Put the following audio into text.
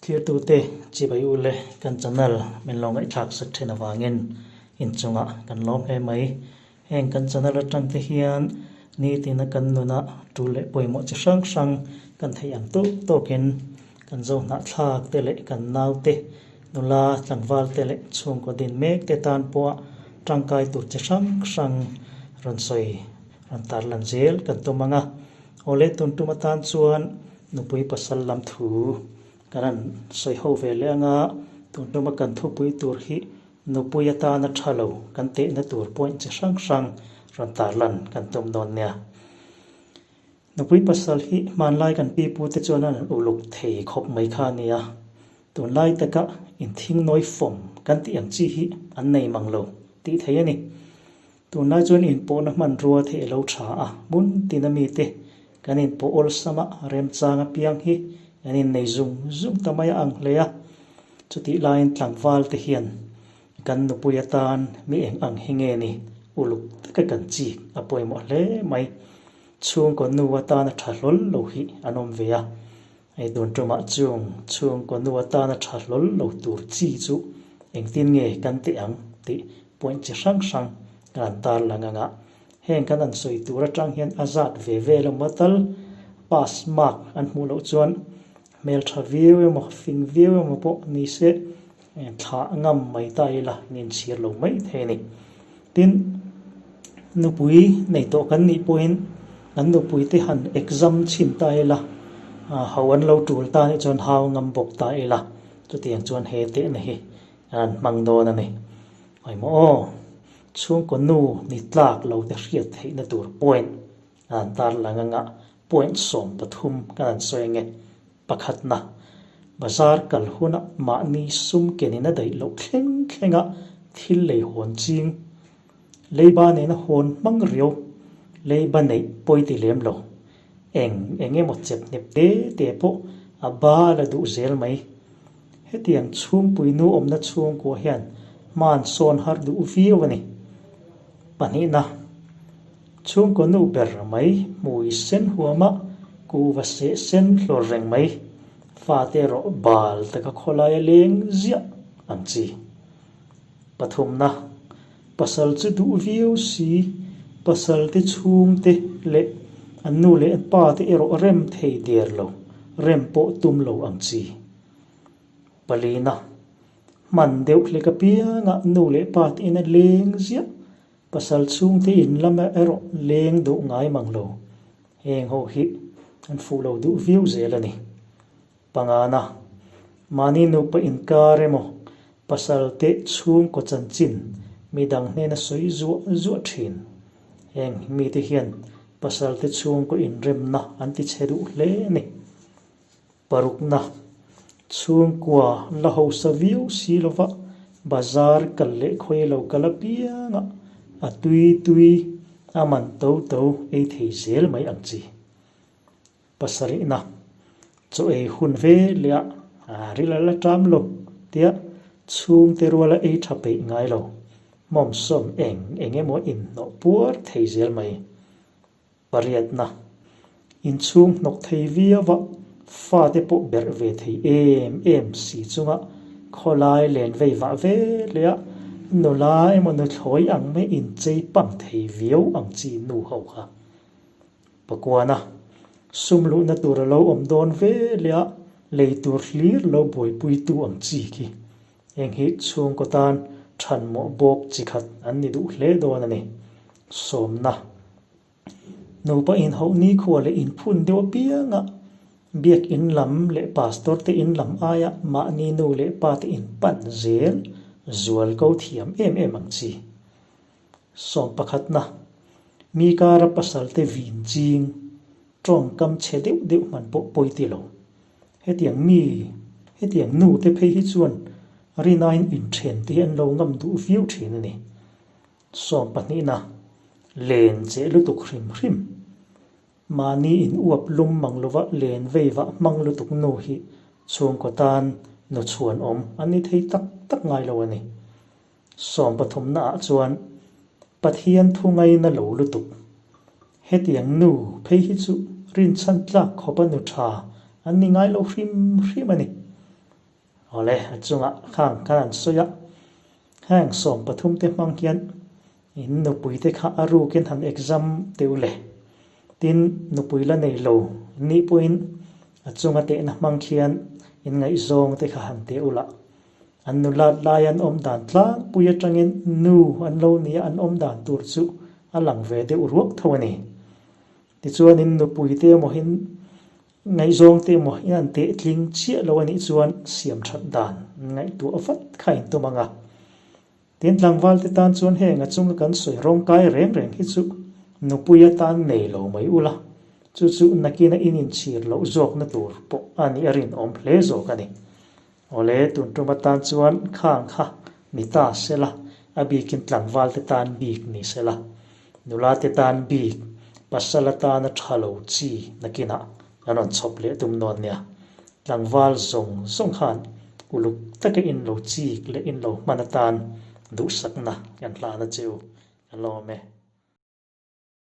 Thirtute chibai u le kan channel min lo ngaihthlak sak thin avangin inchungah kan lawm hle mai. Heng kan channel atang te hian nitina kan nuna tul leh pawimawh chi hrang hrang kan theih ang tawk tawkin kan zo hnahthlak te leh kan naute nula tlangval te leh chhungkaw din mek te tan pawha tangkai tur chi hrang hrang rawn sawi rawn tarlan zel kan tum ang a. Awle tun tum atan chuan nupui pasal lam thu kan han sawi ho ve leh ang a, tun tuma kan thupui tur hi Nupui atana tha lo kan tehna tur point chi hrang hrang rawn tarlan kan tum dawn nia. Nupui pasal hi hmanlai kan pipu te chuan an uluk thei khawp mai kha a nia. Tunlai taka inthingnawi fawm kan tih ang chi hi an nei mang lo tih thei a ni. Tunlai chuan inpawhna hmanrua theih a lo tha a, hmun tina mite kan inpawh awlsam a, remchang apiang hi kan innei zung zung ta mai a ang hle a. Chutih laiin tlangval te hian kan nupui atan mi eng ang hi nge ni uluk taka kan chik a pawimawh hle mai. Chhungkaw nu atana tha hlawl lo hi an awm ve a, hei tun tumah chung chhungkaw nu atana tha hlawl lo tur chi chu engtin nge kan teh ang tih point chi hrang hrang kan han tarlang ang a, heng kan han sawi tur atang hian a zat ve vel emaw tal pass mark an hmuh loh chuan Hmeltha viau emaw, fing viau emaw pawh ni se, thlah ngam mai ta ila inchhir lo mai thei a ni. Tin, nupui nei tawh kan nih pawhin kan nupui te han exam chhin ta ila, ho an lo tul ta nih chuan hau ngam bawk ta ila, chutiang chuan he tehna hi an hmang dawn a ni. Engmaw aw, chhungkaw nu ni tlak lo te hriat theihna tur point An tarlang anga point 13 kan han sawi ange. Pakhatna, bazar kal huna mahni sum kenin a daih loh thleng thlenga thil lei hawn ching, leiba nena hawn hmang riau, leiba neih pawi ti lem lo, eng eng emaw chep hnep te te pawh a bal a duh zel mai. Hetiang chhungpui nu awmna chhungkua hian hman sawn har duh viau a ni. Pahnihna. Chhungkaw nu ber mai hmui sen huama kuhva seh sen hlawr reng mai, fate erawh bal taka khawlai a leng ziah ang chi. Pathumna, pasal chu duh viau si, pasal te chhungte leh an nu leh an pa te erawh rem thei der lo, rem pawh tum lo ang chi. Palina, hman deuh hlek apianga nu leh pa te in a leng ziah Pasal chhungte in lama erawh leng duh ngai mang lo. Heng ho hi an fuh lo duh viau zel a ni. Pangana, mahni nupa inkar emaw pasal te chhungkaw chanchin midang hnena sawi zuah zuah thin. Heng mite hian pasal te chhungkaw inremna an ti chhe duh hle a ni. Parukna, chhungkua la hausa viau si lova bazar kal leh khawi lo kal apianga a tui tui a man to to ei thei zel mai ang chi. Pasarihna, chaw ei hun ve leh a ril a la ṭam lo tia chhungte ruala ei ṭha peih ngai lo, hmawmsawm eng eng emaw inhnawh puar thei zel mai. Pariatna, inchhung hnawk thei viau a, fate pawh berh ve thei em em si chunga khawlai len vei vah ve leh a, nula emaw nuthlawi ang mai inchei pang thei viau ang chi nu ho kha. Pakuana, sum luhna tur a lo awm dawn ve leh a, lei tur hlir lo buaipuitu ang chi khi. Heng hi chhungkaw tan thanmawh bawk chi khat an ni duh hle dawn a ni. Sawmna. Nupa inhauh nikhua leh inphun deuh apianga biak in lam leh pastor te in lam aia mahni nu leh pa te in pan zel zual ko thiam em em ang chi. Sawm pakhatna, mi kara pasal te vin ching, tawngkam chhe deuh deuh hman pawh pawi ti lo. Hetiang mi, hetiang nu te phei hi chuan rinain inthen te hi an lo ngam duh viau thin a ni. Sawm pahnihna, len cheh lutuk hrim hrim. Mahni in uap lum mang lova len vei vah hmang lutuk nu hi chhungkaw tan nu chhuan awm an ni thei tak tak ngai lo a ni. Sawm pathumna ah chuan Pathian thu ngaina lo lutuk. Hetiang nu phei hi chu rinchhan tlak khawpa nu tha an ni ngai lo hrim hrim a ni. Awle, a chungah khang khan an sawi a, heng 13 te hmang hian in nupui te kha a rukin han exam teh u le. Tin, nupui la nei lo nih pawhin a chunga tehna hmang khian in ngaihzawng te kha han teh u lah. An nulat lai an awm dan tlangpui atangin nu an lo nia an awm dan tur chu a lang ve deuh ruak tho a ni. Tichuan in nupui te emaw in ngaihzawng te emaw in an teh tling chiah lo a nih chuan siam that dan ngaihtuah vat kha in tum ang a. Tin tlangval te tan chuan heng a chunga kan sawi rawngkai reng reng hi chu nupui atan nei lo mai ula, chu chu nakina in inchhir loh zawkna tur pawh a nih a rinawm hle zawk a ni. Awle, tun tum atan chuan khang kha ni ta sela, a bikin tlangval te tan bik ni sela, nula te tan bik, pasal atana tha lo chi nakinah kan rawn chhawp leh tum dawn nia. Tlangval zawng zawng khan uluk taka in lo chik leh in lo hman atan duhsakna kan hlan a che u, ka lawm e.